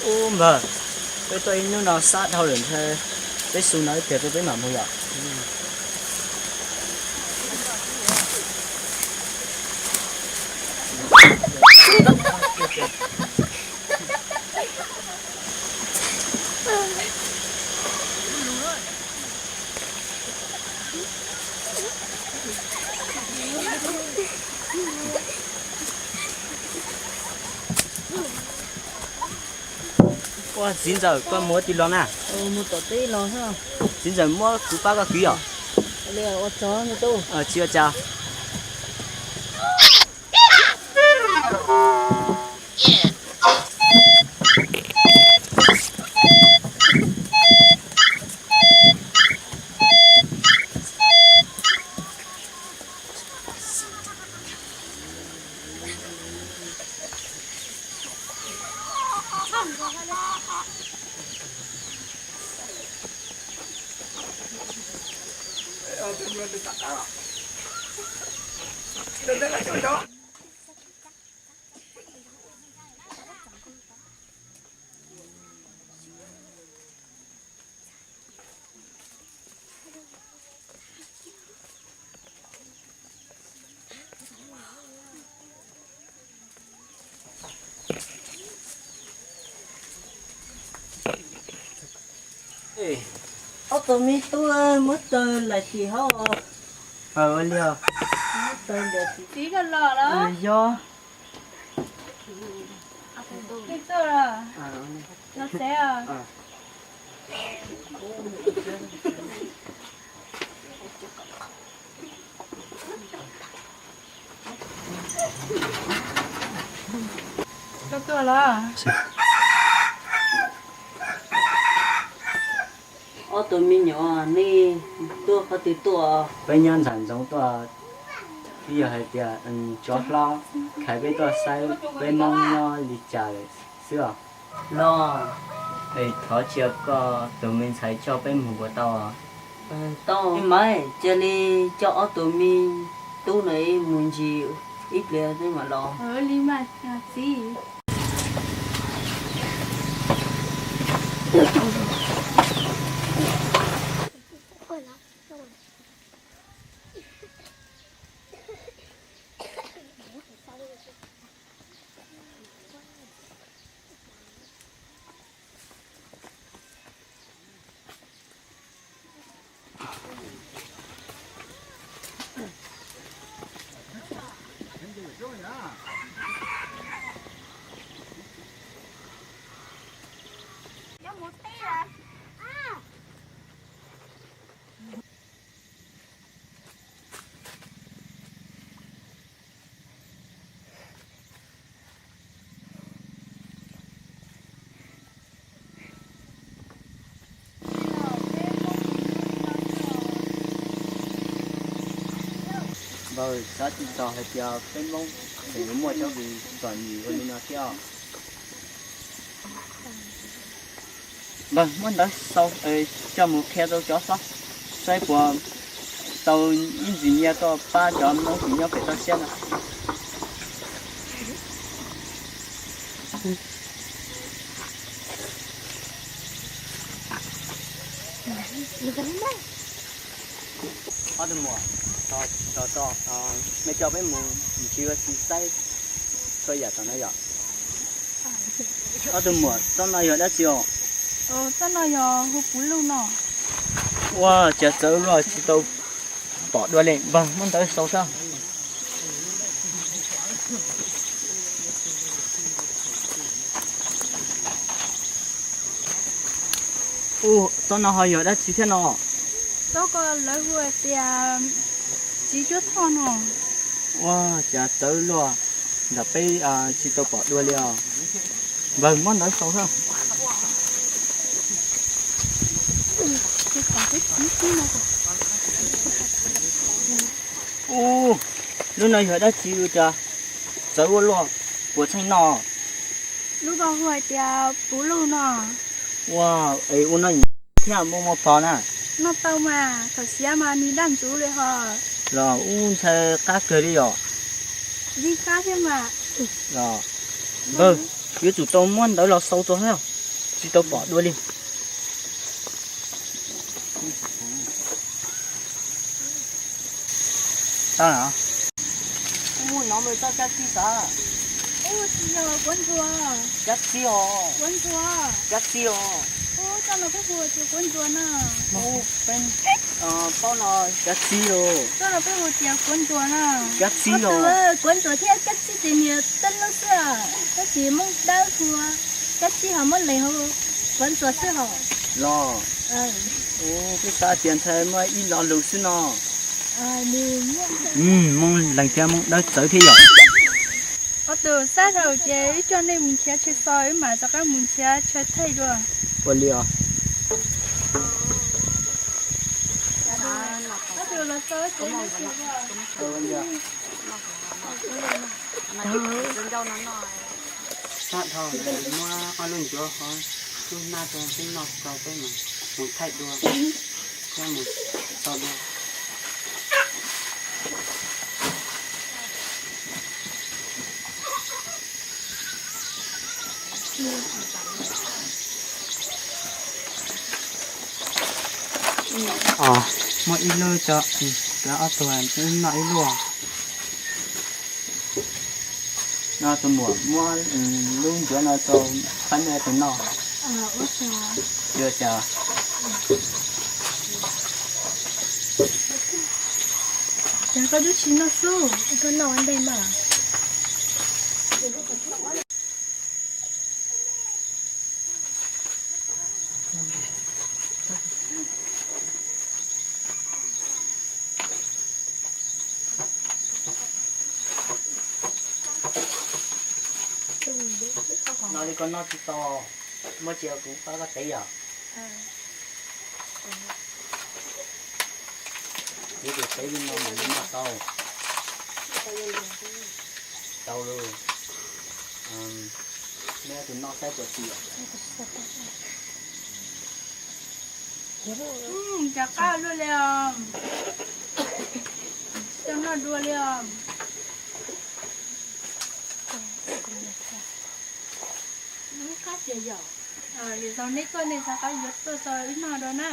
Ub npawg, peb tuaj ib hnub no sab dhau lawm ntag, peb xu no ib pliag rau peb mam mus yom. Ua txiv ntxawm, koj mus ua tib los na? Mus tom teb los. Txiv ntxawm muab kuv pab koj kwv yom? Ua tsaug tub. Tsis ua cas. Ob tug me tub, muab taws laim tim hauv. Ua li os. Muab taws laim tim. Txiv koj los los? Yog. Koj tuaj los? Los tsev os. Koj tuaj los? Ob tug me nyuam, nej tuaj qhov twg tuaj? Peb nyob ntxhais ntxoov tuaj, twb yog hais tias tsov hlob khaiv peb tuaj saib peb Hmoob nyob li cas lawm xwb os. Los, es thov cia koj tus me ntxhais coj peb mus puas tau? Tau mas, cia li coj ob tug me tub no mus ntsis ib pliag mam los. Li mas txiv. Npawg, xav tsis txog hais tias peb Hmoob tseem yuav muaj cov txom nyem ua li no thiab. Npawg, muab ntawv xaus coj mus qhia rau cov hlob saib puas tau ib ntsis nyiaj tuaj pab cov Hmoob tsis nyob pem toj siab no. Ob tug muam, tso tso, nej coj peb mus ntsis ua si saib txhua yam tom no yom. Ob tug muam, tsob no yog dab tsi os? Tsob no yog hu puv luj no. Ua cas txawv luaj tsis tau pom dua li. Npawg, muab ntawv xaus saib. Ua, tsob no ho yog dab tsi thiab no? Tsob ko lawv hu hais tias txiv cuab thoj no. Ua cas txawv luaj, nram peb tsis tau pom dua li os. Npawg, muab ntawv xaus saib. Ua, lub no yog dab tsi ua cas txawv ua luaj, puas txheej noj? Lub ko hu hais tias puv luj no. Ua, es ua no thiaj muaj muaj phov na? Noj tau mas, thaum siav mas nws daj ntxuv li hos. Los ub, ntshai qab kawg li yom. Yeej qab thiab mas. Los, npawg, yuav tsum tau muab ntawv los xaus rau thiab. Tsis tau pom dua li. Tau no. Ua no mas txoj kab txib xav. Ua tsis yog kuab ntsuag. Kab txib os. Kuab ntsuag. Kab txib os. Ua txoj no peb hu tias kuab ntsuag na. Ua peb paub no kab txib os. Txoj no peb hu tias kuab ntsuag na. Kab txib os. Kuab ntsuag thiab kab txib ces niag tej lub xwb, tab sis Moob Dawb hu kab txib, ho muab lees hu kuab ntsuag xwb hos. Los. Ua peb xav tias ntshai muaj ib lo lus xwb no. Moob Lees thiab Moob Dawb txawv thiab yom. Ob tug xab dhau ces wb coj nej mus nrhiav chaw so, wb mam rov qab mus nrhiav chaw thaij dua. Ua li os. Xab dhau muab ob lub ncuav ho lub hnab rau peb noj tso peb mam mus thaij dua thiab mus so dua. Muab ib lub tso, ob tug noj ib lub. No tus muam muab lub ncuav no rau qab nej tus noj. Ua cas? Cas koj twb tsis noj xwb, koj noj ua ntej mas. No li koj noj tsis tau, muab tsis kuv pab koj tev yom. Kuv tus tev li no mas noj tau. Tau lawm. Neb tus noj saib puas tsis. Cas qab luaj li os. Tsis tau noj dua li os. Lwm zaus neb tuaj nej rov qab yuav tuaj tso wb noj dua na.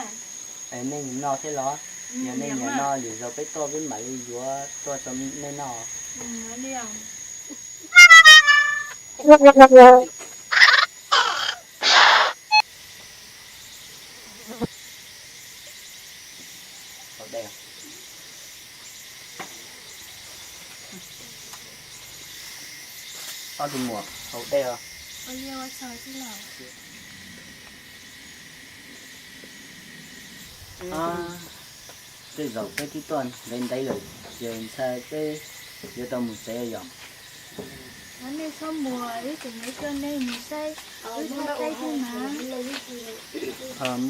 Nej nyiam noj thiab los? Yog nej nyiam noj, lwm zaus peb tuaj peb mam li yuav tuaj rau nej noj. Haus dej. Ob tug muam haus dej os. Tej zaum peb twb tuaj ntev ntev lawm, ces ntshai peb yuav tau mus tsev yom. Nej txhob mus, wb tseem yuav coj nej mus saib wb thaij thaij thiab na.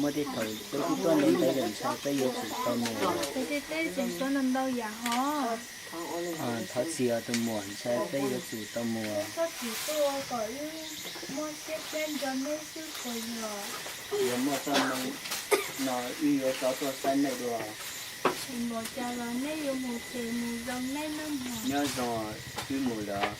Muaj tej thaum peb twb tuaj ntev ntev lawm, ntshai peb yuav tsum tau mus. Peb tej teb tseem tshuav ntau ntau yam hos. Thov txim os tus muam, ntshai peb yuav tsum tau mus. Txhob txim tuaj kom wb muab siab peb nco neb xwb puas yog? Yog muaj txoj hmoo no wb yuav rov tuaj saib nej dua. Tsis npaum cas los neb yuav mus ces mus zoo neb nawb mog. Nyob zoo, wb mus lawm.